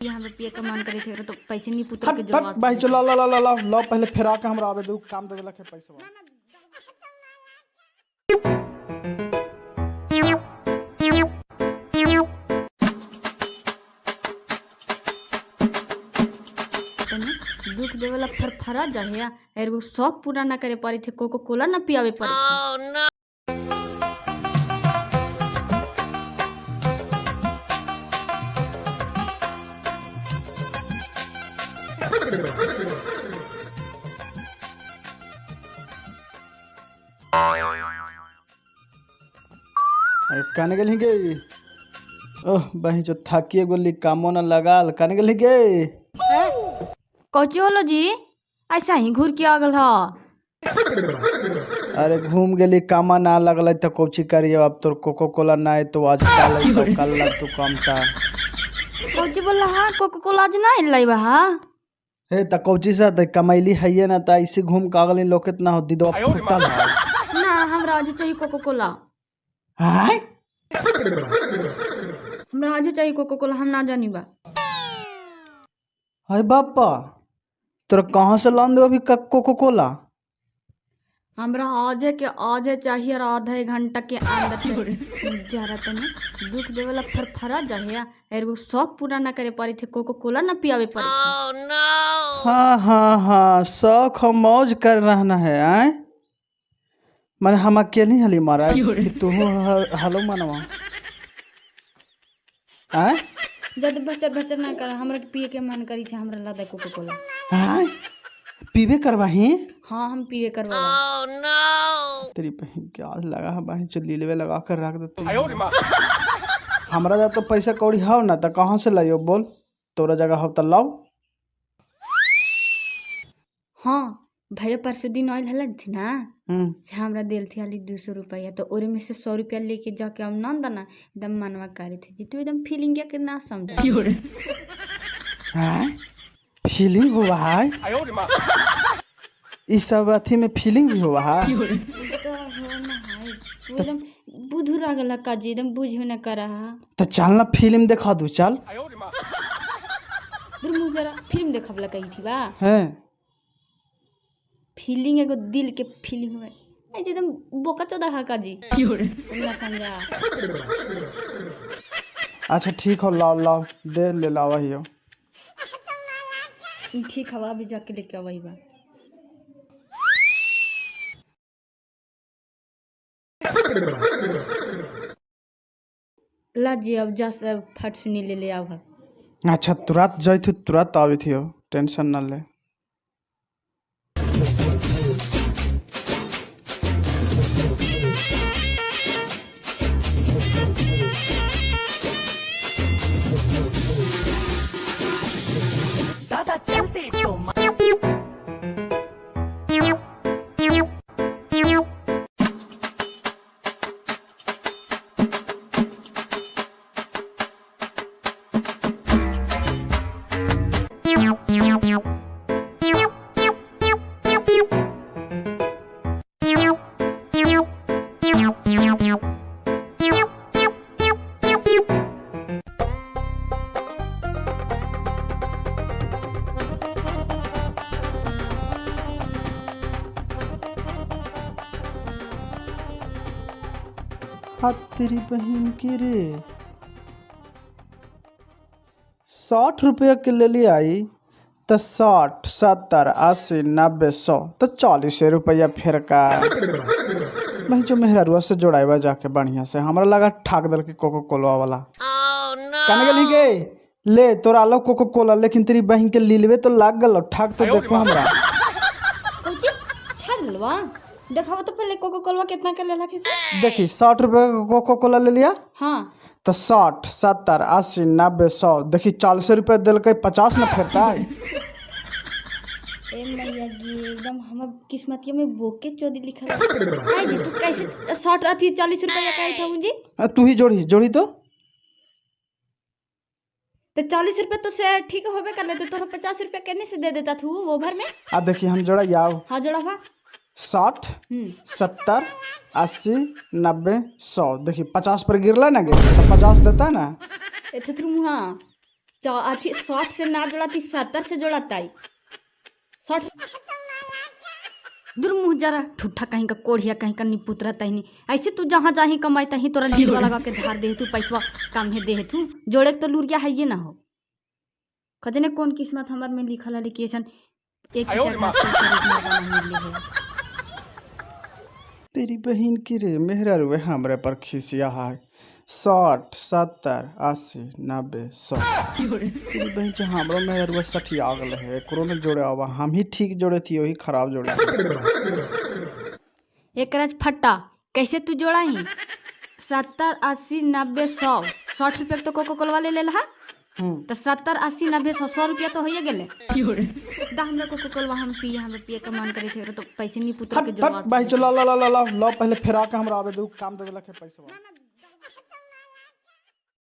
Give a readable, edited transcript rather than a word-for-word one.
यहाँ पे पिए का मन करे थे तो पैसे नहीं पुत्र हट के हट जोड़वा भाई चलो ला ला ला ला ला पहले फेरा के हमरा आवे दू काम दे देलक है पैसा। तने दुख देवेला फरफरा जाहे एगो शौक पूरा ना करे पड़ी थे, कोको कोला ना पियावे पड़ी थे। अरे कने गेलही गे? ओह बहिं जो थाकिए गोली कामो न लगाल, कने गेलही गे? कौची होलो जी, ऐसा ही घूर के आ गल हा? अरे घूम गेली, कामा ना लगल त कौची करियो अब? तोर कोको कोला ना है तो आज काल है तो कल लग तू काम ता। कौची बोला हा? कोको कोला आज ना आइल बा हा? हे त कौची से त कमैली हइये ना त ऐसे घूम के आ गेली, लोकेत ना हो दीदो फुटल है। ना, हमरा आज चाहिए कोको कोला। हाय, हमरा आज चाहिए कोको कोला, हम ना जानी बा। हाय बापा, तोरा कहाँ से लान दे अभी कोको कोला? हमरा आजे के आजे चाहिए और आधे घंटा के अंदर चाहिए। जरा तने दुख देवेला फरफरा जाहे एगो शौक पूरा ना करे पड़ी थे, कोको कोला ना पियावे पड़ी थे। हाँ हाँ हाँ, शौक हम मौज कर रहना है आय, माने हम अकेले हली मारा कि तू हलो मनवा आय? जद बच्चा बच्चा ना कर, हमरा के पिए के मन करी थे, हमरा ला दे कोको कोला। आय, पीबे करवाही? हाँ, हम पिए करवा। तेरी बहन के आज लगा है बहन चल लीलवे लगा कर रख दे। हमरा जा तो पैसा कौड़ी हव ना त कहाँ से लाइयो बोल? तोरा जगह हव त लाओ। हाँ भैया, परसों दिन आयल हलन थी ना, से हमरा देल थी हाली 200 रुपया, तो ओरे में से 100 रुपया लेके जाके हम ना दाना एकदम मनवा करे थे जी। तू एकदम फीलिंग के ना समझ। हैं, फीलिंग हुआ है? इस सब अथी में फीलिंग भी हुआ है? तो हो ना है, तू एकदम बुधु रगला का जी, एकदम बुझे ना करा हा। तो चल ना फिल्म देखा दू, चल। दूर मुँह जरा, फिल्म देखबला कही थी बा? हैं। फीलिंग एगो दिल के फीलिंग हुए ऐसे एकदम बोका चोदा हा का जी, तुम ना समझा। अच्छा ठीक हो, लाओ लाओ दे, ले लाओ हियो। ठीक हवा, अभी जाके लेके आवही बा। ला जी, अब जा से फट सुनी ले ले आव। अच्छा तुरंत जाई थी तुरंत आवी थी, टेंशन ना ले। हाँ तेरी बहन की रे, 60 रुपया के ले ली आई तो 60 70 80 90 100 तो 40 रुपया फेर का। भाई जो मेहरारुआ से जोड़ाइबा जाके बढ़िया से, हमरा लगा ठाक दल के कोको कोला वाला। कने गेली गे? ले तोरा लो कोको कोला, लेकिन तेरी बहन के लीलवे तो लाग गल, ठाक तो देखो हमरा। कौची ठग लवा? देखाओ तो पहले कोको कोला कितना के लेला से। देखी, 60 रुपया का कोको कोला ले लिया। हाँ। तो 60 70 80 90 100, देखी 40 रुपया दिलकै, 50 न फेरता। ए मैया गे, एकदम हम किस्मतिया में बोके चोदी लिखल है। आई जी, तू कैसे 60 अथी 40 रुपया का था जी? तू ही जोड़ी जोड़ी तो। तो 40 रुपया तो से ठीक होबे कर लेते, तोरा 50 रुपया केने से दे देता तू ओवर में? आ देखी हम जोड़ा आओ। हाँ जोड़ा हा। 60 70 80 90 100, देखी 50 पर गिरला ना गे तो 50 देता ना। ए थुथुर मुहा, अथी 60 से ना जोड़ाती, 70 से जोड़ाताई। 60 दूर मुँह जरा ठुठा कहीं का कोढ़िया कहीं का निपुतरा तहीं। ऐसे तू जहाँ जाही कमाई तहीं तोरा लीलवा लगा के धार दे तू, पैसवा कम है दे तू, जोड़े के तो लुरिया है ये ना हो। खजने कौन किस्मत हमार में लिखल है कि ऐसन एक जगह से मिले है। तेरी बहन की रे मेहरारुए हमरे पर खिसिया है। 60 70 80 90 100। तेरी बहन के हमरो मेहरारुआ सठिया गेल है, एकरो न जोड़े आवा, हम ही ठीक जोड़े थी वही खराब जोड़े। एक राज फट्टा कैसे तू जोड़ा ही? 70 80 90 100, 60 रुपया तो कोको कोलवा ले लेला। तो 70 80 90 100, 100 रुपया तो होइए गेले। दा हमरा कोको कोलवा हम पिए, हमरा पिए के मन करे थे तो पैसे नहीं पुत्र के फट जोड़वा। भाई चलो ला ला ला ला ला पहले फेरा के हमरा आवे दू, काम दे देलक है पैसा।